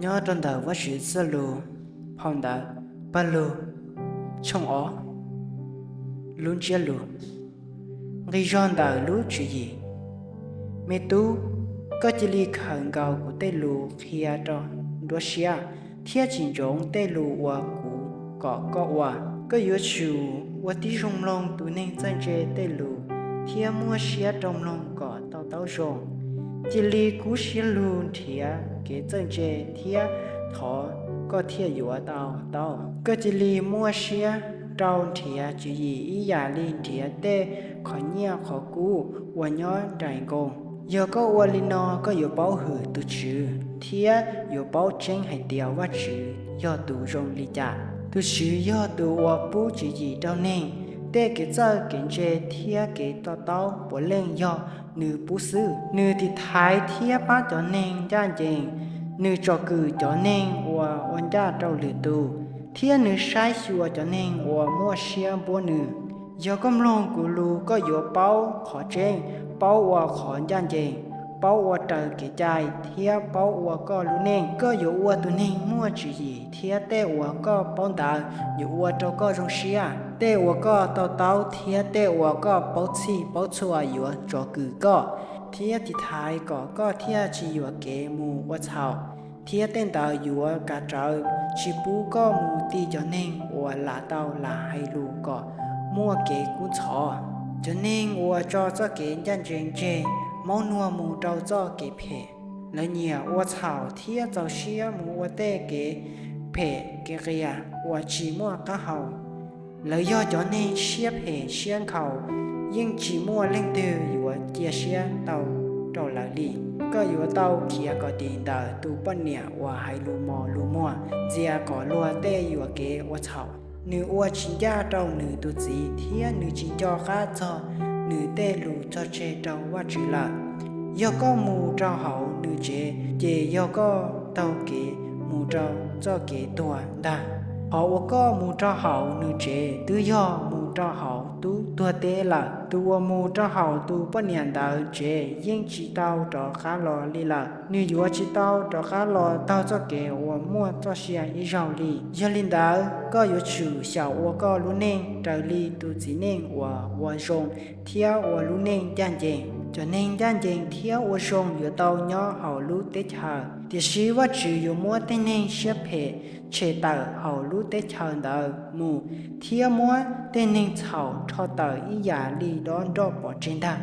Nyob rau ntawm Vajtswv txoj lus phau ntawv Paj Lug, tshooj ob, lub ntsiab lus, nqi zog ntawm lub tswv yim. Me tub, koj cia li khaws nkaus kuv tej lus qhia rau nruab siab, thiab tsis ntsoov tej lus uas kuv kom koj ua. Koj yuav tsum ua tib zoo mloog tus neeg txawj ntse tej lus, thiab muab siab rau mloog kom to taub zoo. Cia li kub siab lug nrhiav kev txawj ntse, thiab thov koj thiaj yuav tau taub. Koj cia li muab siab rau nrhiav tswv yim ib yam li nrhiav tej qhov nyiaj qhov kub uas nyob nraim nkoos. Yog koj ua li no, koj yuav paub hwm tus Tswv, thiab yuav paub tseeb hais tias Vajtswv yog tus zoo li cas. Tus Tswv yog tus uas pub tswv yim rau neeg. Tej kev txawj kev ntse thiab kev to taub puav leej yog nws pub xwb. Nws tiv thaiv thiab pab cov neeg ncaj ncees. Nws tsom kwm cov neeg uas ua ncaj rau lwm tus, thiab nws saib xyuas cov neeg uas muaj siab npuab nws. Yog koj mloog kuv lus, koj yuav paub qhov tseeb, paub ua qhov ncaj ncees, paub ua raws kev cai, thiab paub ua koj lub neej. Koj yuav ua tus neeg muaj tswv yim, thiab tej uas koj paub ntawd yuav ua rau koj zoo siab. Tej uas koj to taub thiab tej uas koj paub txhij paub txhua yuav tsom kwm koj, thiab tiv thaiv kom koj thiaj tsis yuam kev mus ua txhaum. Thiab tej ntawd yuav kav rawv tsis pub koj mus ti cov neeg uas lam tau lam hais lus kom muaj kev kub ntxhov. Cov neeg uas tso txoj kev ncaj ncees tseg, maub nuag mus rau txoj kev phem. Lawv nyiam ua txhaum thiab txaus siab mus ua tej kev phem kev qias uas tsis muaj qab hau. Lawv yog cov neeg siab phem siab nkhaus, yeej tsis muaj leej twg yuav cia siab tau rau lawv li. Koj yuav tau khiav kom dim ntawm tus poj niam uas hais lus mos lus muag, ntxias kom luag tej yuam kev ua txhaum. Nws ua tsis ncaj rau nws tus txiv, thiab nws tsis nco qab txog nws tej lus tso tseg rau Vajtswv lawm. Yog koj mus rau hauv nws tsev, ces yog koj taug kev mus rau txoj kev tuag ntag. Qhov uas koj mus rau hauv nws tsev twb yog mus rau hauv tub tuag teb lawm. Tus uas mus rau hauv tus poj niam ntawd tsev yeej tsis tau rov qab los li lawm. Nws yuav tsis tau rov qab los taug txoj kev uas muaj txoj sia ib zaug li. Yog li ntawd, koj yuav tsum xyaum ua koj lub neej raws li tus txiv neej uas ua zoo thiab ua lub neej ncaj ncees. Cov neeg ncaj ncees thiab ua zoo yuav tau nyob hauv lub teb chaws, tiam sis Vajtswv yuav muab tej neeg siab phem tshem tawm hauv lub teb chaws ntawd mus, thiab muab tej neeg txhaum rho tawm ib yam li dob nroj pov tseg ntag.